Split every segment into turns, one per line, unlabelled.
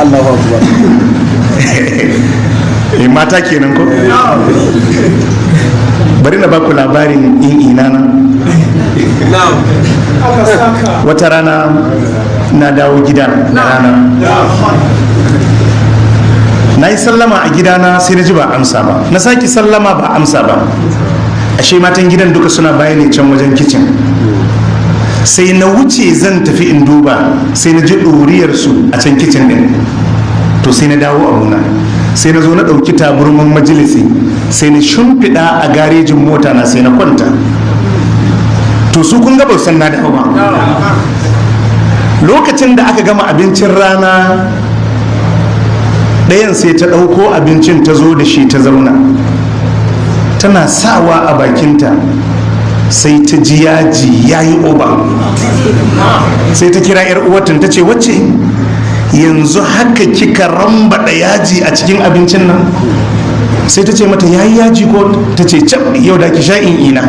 Allahu akbar.
Eh, mata kenan ko. Bari na baku labarin in ina na. Wata rana na dawo gida da rana, na yi sallama a gidana, sai na ji ba amsa ba. Na sake sallama, ba amsa ba. Ashe matan gidan duka suna baya ne can wajen kicin. Sai na wuce zan tafi in duba, sai na ji ɗuriyarsu a can kicin ɗin. To sai na dawo abuna, sai na zo na ɗauki taburman majalisi, sai na shimfiɗa a garejin mota na, sai na kwanta. To su kun ga ba san na dawo ba. Lokacin da aka gama abincin rana, ɗayan sai ta ɗauko abincin ta zo da shi ta zauna, tana sawa a bakinta, sai ta ji yaji ya yi over. Sai ta kira 'yar uwarta, ta ce, "Wacce, yanzu haka kika rambaɗa yaji a cikin abincin nan?" Sai ta ce mata, "Yayi yaji ko?" Ta ce, "Cap, yau da ki sha in ina."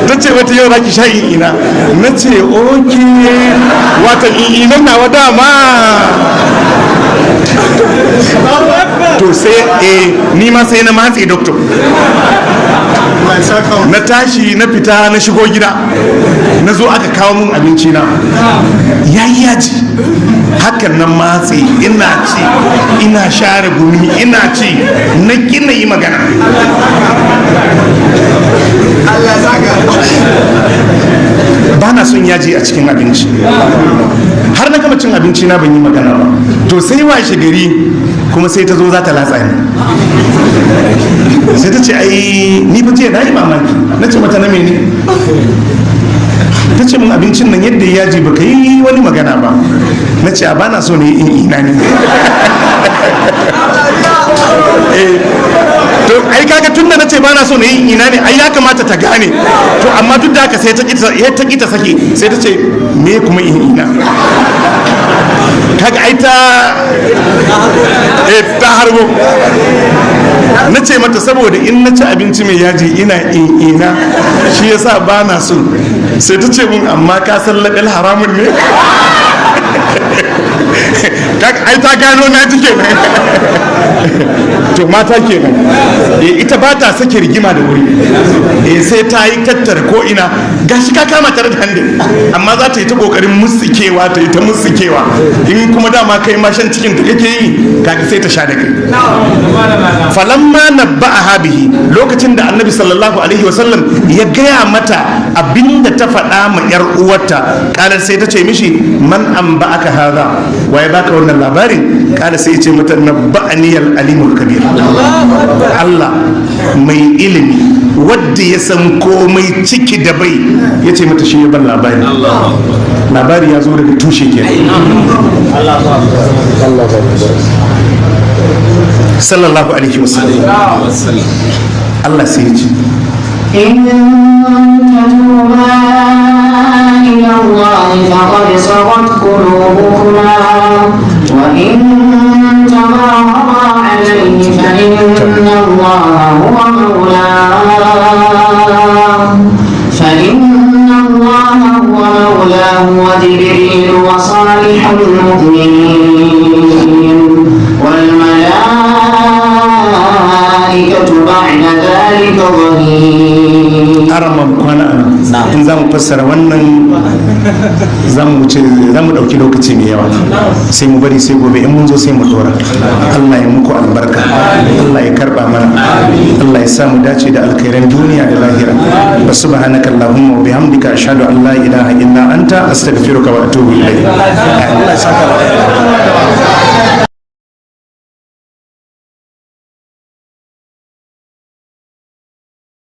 Ta ce mata, "Yau da ki sha in ina." Na ce, "Okay, watan in inan nawa dama." To sai ni ma sai na matse, doctor. Na tashi na fita, na shigo gida, na zo aka kawo mun abinci na, yayi yaji. Hakan nan matse, ina ci ina share gumi, ina ci na kina yi magana.
Allah saka.
Ba na son yaji a cikin abinci. Har na gama cin abinci na, ban yi magana ba. To sai washe gari kuma sai ta zo za ta latsa ni, sai ta ce, "Ai ni fa jiya na yi mamaki." Na ce mata, "Na mene?" Ta ce mun, "Abincin nan yadda ya yaji, baka yi wani magana ba." Na ce, "A ba na so ne in ina ne." To ai kaga tunda na ce ba na so na yi ina ne, ai ya kamata ta gane. To amma duk da haka sai ta kita sake, sai ta ce, "Me kuma in ina?" Kaga ai ta harbo. Na ce mata, saboda in na ci abinci mai yaji ina in ina, shi yasa ba na so. Sai ta ce mun, "Amma ka san laɓel haramun ne." Kaga ai ta gano na ji kenan. To mata kenan. Ita ba ta sake rigima da wuri. Sai ta yi tattara ko ina, gashi ka kama tare da hande, amma za ta yi ta kokarin mutsikewa, ta yi ta mutsikewa. In kuma dama kai ma shan cikin ta kake yi, kaga sai ta sha da kai. Falamma nabba'aha bihi, lokacin da Annabi sallallahu alaihi wasallam ya gaya mata abinda ta faɗa ma yar uwarta, kalar, sai ta ce mishi, "Man anba'aka hadha? Waye baka wannan labarin?" Kala, sai ya ce mata, "Nabba'ani al-alimul kabir." Allah mai ilimi wadda ya san komai ciki da bai, ya ce mata shi ya ban labari. Labari ya zo daga tushe kenan.
Allahu akbar.
Sallallahu alaihi wasallam. Allah sai ya ce,
إن تتوبا إلى الله فقد صغت قلوبكما، وإن تظاهرا عليه فإن الله هو مولاه وجبريل وصالح المؤمنين والملائكة بعد ذلك ظهير.
Arama kwana a nan. In za mu fassara wannan, za mu wuce, za mu ɗauki lokaci mai yawa. Sai mu bari sai gobe in mun zo sai mu dora. Allah ya muku albarka, Allah ya karba mana, Allah ya sa mu dace da alkhairan duniya da lahira. Wa subhanaka allahumma wa bihamdika, ashhadu an la ilaha illa anta, astaghfiruka wa atubu ilayk.
Allah ya saka.